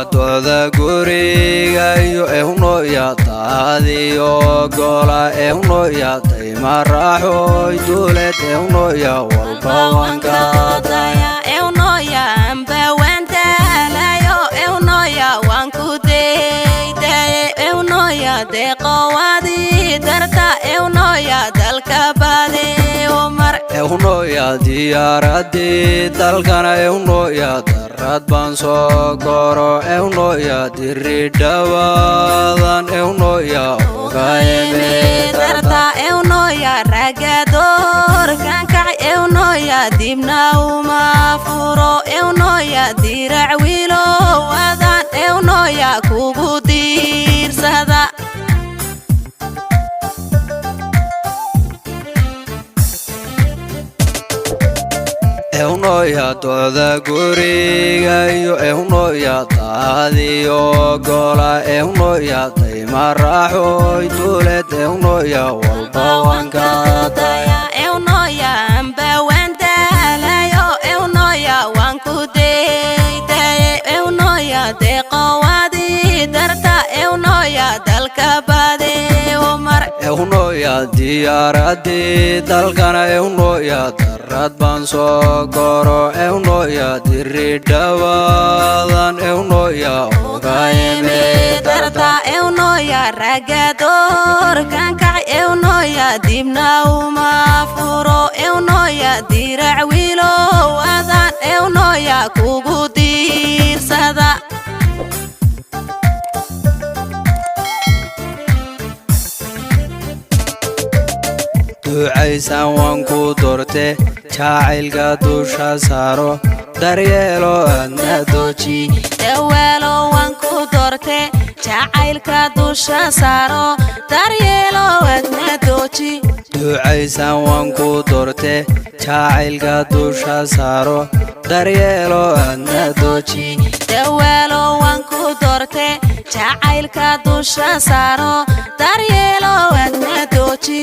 Docda guriga iyo ehnoya daadiyo gola ehnoya dayma raaxoy duleed ehnoya walba wanka Daya eunoya amba waan daalayo eunoya waan ku daydaye eunoya deeqowaadii darta eunoya dalka baade omar. Ehnoya diyaaradii dalkana ehnoya darad baan soo koro ehnoya diri dhawaadan ehnoya ogaayeme darta eunoya ragadoorkan kac eunoya dibna uma furo eunoya dirac wiilo wadan eunoya kugu diirsada. Ehnoya docda guriga iyo ehnoya daadiyo gola ehnoya dayma raaxoy duleed ehnoya walba wanka Daya eunoya amba waan daalayo eunoya waan ku daydaye eunoya deeqowaadii darta eunoya dalka baade omar. Ehnoya diyaaradii dalkana ehnoya darad baan soo koro ehnoya diri dhawaadan ehnoya ogaayeme darta eunoya ragadoorkan kac eunoya dibna uma furo eunoya dirac wiilo wadan eunoya kugu diirsada. Ducaysan waan ku doorte jacaylka dusha saaro daryeelo aadna dooji. Dawaalo waan ku doorte jacaylka dusha saaro daryeelo adna dooji. Ducaysan waan ku doorte jacaylka dusha saaro daryeelo aadna dooji. Dawaalo waan ku doorte jacaylka dusha saaro daryeelo adna dooji.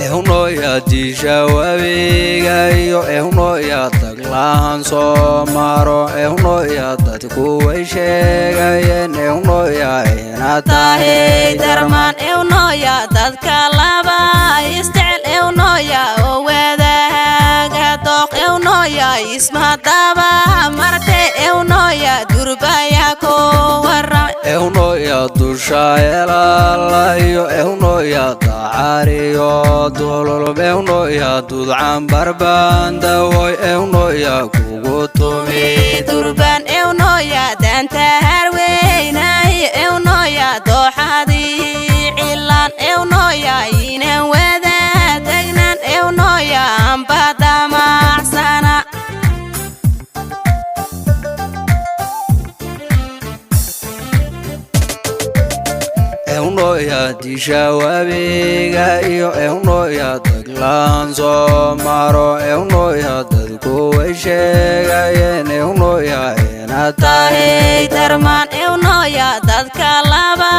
Ehnoya disha wabiga iyo ehnoya taglahan soo maro ehnoya dadku way sheegayeen ehnoya inaad Tahay tahay darmaan eunoya dadka laba isjecel eunoya oo wadaaga dooq eunoya ismadaba marte eunoya durbaya ko waram. Ehnoya dusha elala iyo ehnoya dacariyo dululub ehnoya dudcan barbaandawoy ehnoya kugu tumi. Durban eunoya daanta harweynay eunoya dooxadii cilaan eunoya inan wada tagnan eunoya amba damacsana. Ehnoya disha wabiga iyo ehnoya taglaan soo maro ehnoya dadku way sheegayeen ehnoya inaad Tahay tahay darmaan eunoya dadka laba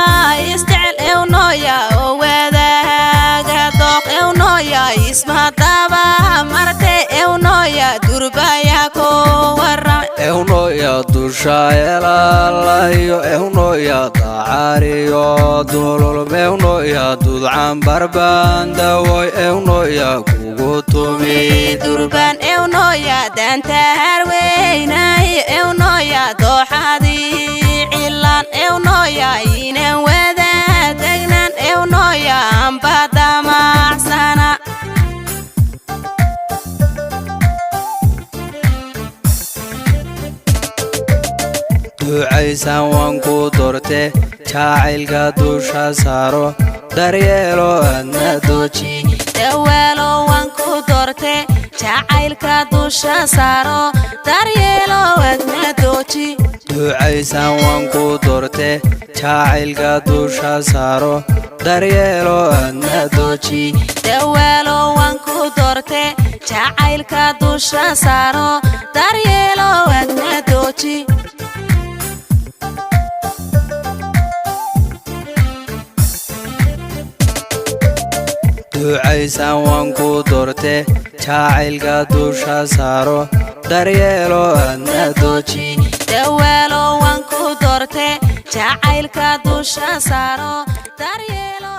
isjecel eunoya oo wadaaga dooq eunoya ismadaba marte eunoya durbaya ko waram. Ehnoya dusha elala iyo ehnoya dacariyo dululub ehnoya dudcan barbaandawoy ehnoya kugu tumi. Durban eunoya daanta harweynay eunoya dooxadii. Ducaysan waan ku doortee, jacaylka dusha saaro, daryeelo adna dooji. Dawaalo waan ku doorte, jacaylka dusha saaro, daryeelo adna dooji. Ducaysan waan ku doortee, jacaylka dusha saaro, daryeelo adna dooji. Dawaalo waan ku doorte, jacaylka dusha saaro, daryeelo adna dooji. Ducaysan waan ku doortee, jacaylka dusha saaro, daryeelo adna dooji. Dawaalo waan ku doorte, jacaylka dusha saaro, daryeelo.